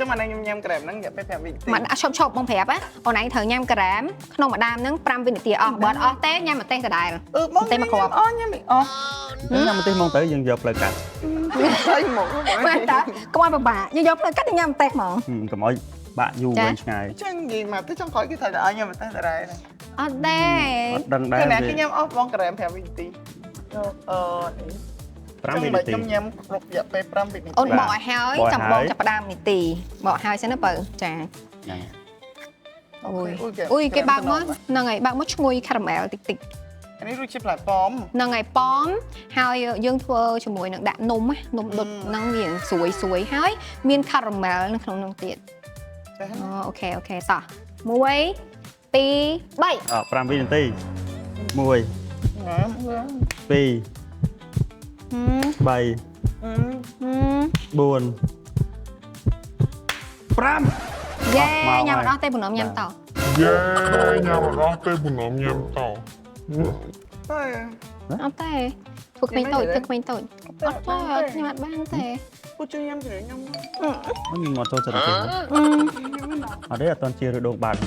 ចឹងអានេះខ្ញុំញ៉ាំក្រែមហ្នឹងរយៈពេល5វិនាទី មកដាក់ឈប់ឈប់បងប្រាប់ណាអូនឯងត្រូវញ៉ាំការ៉េមក្នុងម្ដាមហ្នឹង5វិនាទីអស់បើអត់អស់ទេញ៉ាំម្ទេសដដែល អឺបង តែមកគ្រាប់ អស់ញ៉ាំមិនអស់ ញ៉ាំម្ទេសហ្មងទៅយើងយកផ្លូវកាត់ ហើយមក មែនតើកុំឲ្យពិបាកយើងយកផ្លូវកាត់ញ៉ាំម្ទេសហ្មង ហឹមកុំឲ្យបាក់យូរ ចា វែងឆ្ងាយ ចឹងនិយាយមកទៅចុងក្រោយគេត្រូវតែឲ្យញ៉ាំម្ទេសដដែលហ្នឹង អត់ទេ អត់ដឹងដែរ គឺណា វា គេញ៉ាំអស់បងក្រែម5វិនាទីអឺនេះ 5វិនាទី ខ្ញុំញ៉ាំគ្រប់រយៈពេល5វិនាទី អូនបកឲ្យហើយ បកឲ្យ ចាំបង ហើយ ចាប់ផ្ដើមនាទីបកឲ្យហើយសិនណាបើចា ហ្នឹង អូយអូយគេបើកមកហ្នឹងហើយបើកមកឈ្ងុយការ៉ាមែលតិចតិច អានេះរសជាតិផ្លែប៉ោម ហ្នឹងហើយប៉មហើយយើងធ្វើជាមួយនឹងដាក់នំណានំដុតហ្នឹងវាស្រួយស្រួយហើយមានការ៉ាមែលនៅក្នុងហ្នឹងទៀត ចា អូ OK OK តោះ1 2 3 អ5វិនាទី1 2 3 ហឹម 4 5 យេ មក ញ៉ាំអត់អស់ទេបំណំញ៉ាំត យេញ៉ាំអត់អស់ទេបំណំញ៉ាំត តែ អត់ទេធ្វើក្មេងតូចធ្វើក្មេងតូចអត់ទេអត់ញ៉ាំអត់បានទេ ពូជួយញ៉ាំជួយញ៉ាំ មានមកចូលចិត្តទេអត់ទេអត់តន់ជាឬដូងបាត់